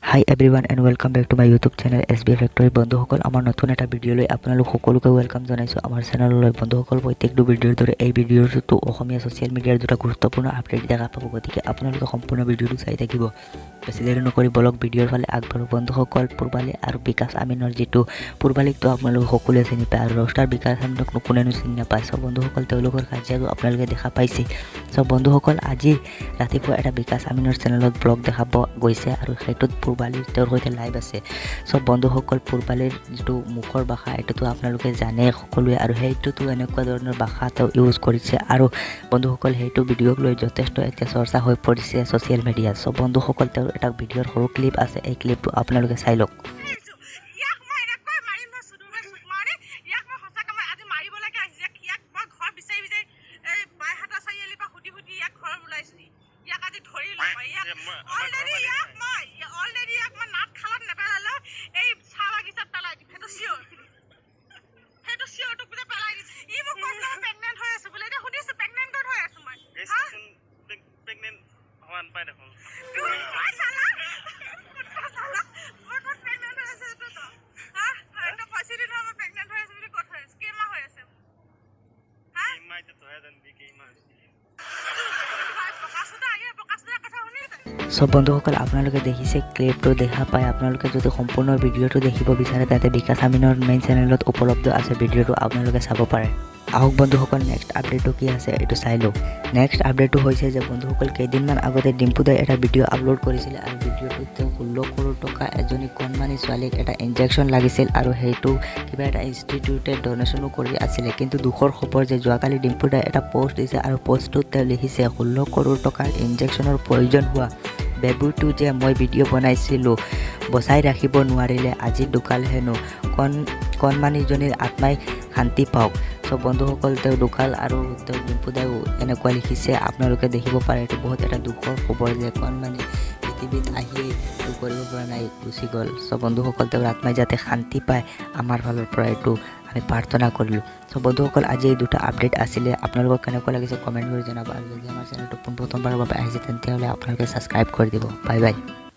Hi everyone and welcome back to my YouTube channel SB Factory। বন্ধুসকল, আমাৰ নতুন এটা ভিডিঅ'লৈ আপোনালোক সকলোকে welcome জনাইছোঁ আমাৰ চেনেললৈ। বন্ধুসকল, প্ৰত্যেকটো ভিডিঅ'ৰ দৰে এই ভিডিঅ'টোতো অসমীয়া ছ'চিয়েল মিডিয়াৰ দুটা গুৰুত্বপূৰ্ণ আপডেট দেখা পাব। গতিকে আপোনালোকে সম্পূৰ্ণ ভিডিঅ'টো চাই থাকিব। বেছি দেৰি নকৰি বলক ভিডিঅ'ৰ ফালে আগবাঢ়ো। বন্ধুসকল, পূৰ্বালী আৰু বিকাশ আমিনৰ যিটো, পূৰ্বালীকটো আপোনালোকে সকলোৱে চিনি পায় আৰু ৰষ্টাৰ বিকাশ আমিনক কোনেনো চিনি নাপায়? চ' বন্ধুসকল, তেওঁলোকৰ কাজিয়াটো আপোনালোকে দেখা পাইছে। চ' বন্ধুসকল, আজি ৰাতিপুৱা এটা বিকাশ আমিনৰ চেনেলত ব্লগ দেখা পোৱা গৈছে আৰু সেইটোত পূৰ্বালীৰ তেওঁৰ সৈতে লাইভ আছে। চ' বন্ধুসকল, পূৰ্বালীৰ যিটো মুখৰ ভাষা, এইটোতো আপোনালোকে জানে সকলোৱে আৰু সেইটোতো এনেকুৱা ধৰণৰ ভাষা তেওঁ ইউজ কৰিছে আৰু বন্ধুসকল, সেইটো ভিডিঅ'ক লৈ যথেষ্ট এতিয়া চৰ্চা হৈ পৰিছে ছ'চিয়েল মিডিয়াত। চ' বন্ধুসকল, তেওঁৰ এটা ভিডিঅ'ৰ সৰু ক্লিপ আছে, এই ক্লিপটো আপোনালোকে চাই লওক। ইয়াক মই এনেকৈ মাৰিম নহয়, চুদুৰ চুট মাৰি। ইয়াক মই সঁচাকৈ মই আজি মাৰিবলৈকে আহিছে। ইয়াক মই ঘৰ বিচাৰি বিচাৰি এই বাইহাটা চাৰিআলিৰ পৰা সুধি সুধি ইয়াক ঘৰত ওলাইছোহি। ইয়াক আজি ধৰি ল'ম মই। ইয়াক অলৰেডি ইয়াক মই নাট খালত নেপেলালে এই চাহ বাগিচাত পেলাই দিম, সেইটো চিয়'ৰ, সেইটো চিয়'ৰ। তোক বোলে পেলাই দিম। ই মোক কৈছে মই প্ৰেগনেণ্ট হৈ আছো বোলে। এতিয়া সুধিছো, প্ৰেগনেণ্ট ক'ত হৈ আছো মই? হা? প্ৰেগনেণ্ট হোৱা নাপায় দেখোন। তই চালা, চালা, মই ক'ত প্ৰেগনেণ্ট হৈ আছো এইটো ক। হা, তই কৈছিলি নহয় মই প্ৰেগনেণ্ট হৈ আছো বুলি। ক'ত হৈ আছো? কেইমাহ হৈ আছে? হা? কেইমাহ এতিয়া তহে জানিবি কেইমাহ হৈছে। ভাই, প্ৰকাশদা আগে, প্ৰকাশদাৰ কথা শুনিছে। চ' বন্ধুসকল, আপোনালোকে দেখিছে ক্লিপটো দেখা পাই। আপোনালোকে যদি সম্পূৰ্ণ ভিডিঅ'টো দেখিব বিচাৰে, তেন্তে বিকাশ আমিনৰ মেইন চেনেলত উপলব্ধ আছে ভিডিঅ'টো, আপোনালোকে চাব পাৰে। আহক বন্ধুসকল, নেক্সট আপডেটটো কি আছে এইটো চাই লওক। নেক্সট আপডেটটো হৈছে যে বন্ধুসকল, কেইদিনমান আগতে ডিম্পুদাই এটা ভিডিঅ' আপলোড কৰিছিলে আৰু ভিডিঅ'টোত তেওঁ 16 কৰোৰ টকা এজনী কণমানি ছোৱালীক এটা ইনজেকশ্যন লাগিছিল আৰু সেইটো কিবা এটা ইনষ্টিটিউটে ডনেশ্যনো কৰি আছিলে। কিন্তু দুখৰ খবৰ যে যোৱাকালি ডিম্পুদাই এটা পষ্ট দিছে আৰু পষ্টটোত তেওঁ লিখিছে, 16 কৰোৰ টকাৰ ইনজেকশ্যনৰ প্ৰয়োজন হোৱা বেবীটো যে মই ভিডিঅ' বনাইছিলোঁ, বচাই ৰাখিব নোৱাৰিলে, আজি ঢুকাল হেনো। কণমানিজনীৰ আত্মাই শান্তি পাওক। চ' বন্ধুসকল, তেওঁ ঢুকাল আৰু তেওঁ ডিম্পুদায়ো এনেকুৱা লিখিছে, আপোনালোকে দেখিব পাৰে। এইটো বহুত এটা দুখৰ খবৰ যে কণমানি পৃথিৱীত আহিয়েই একো কৰিব পৰা নাই, গুচি গ'ল। চ' বন্ধুসকল, তেওঁৰ আত্মাই যাতে শান্তি পায়, আমাৰ ফালৰ পৰা এইটো আমি প্ৰাৰ্থনা কৰিলোঁ। চ' বন্ধুসকল, আজি এই দুটা আপডেট আছিলে। আপোনালোকক কেনেকুৱা লাগিছে কমেণ্ট কৰি জনাব আৰু যদি আমাৰ চেনেলটো পোনপ্ৰথমবাৰৰ বাবে আহিছে, তেন্তে হ'লে আপোনালোকে ছাবস্ক্ৰাইব কৰি দিব। Bye bye.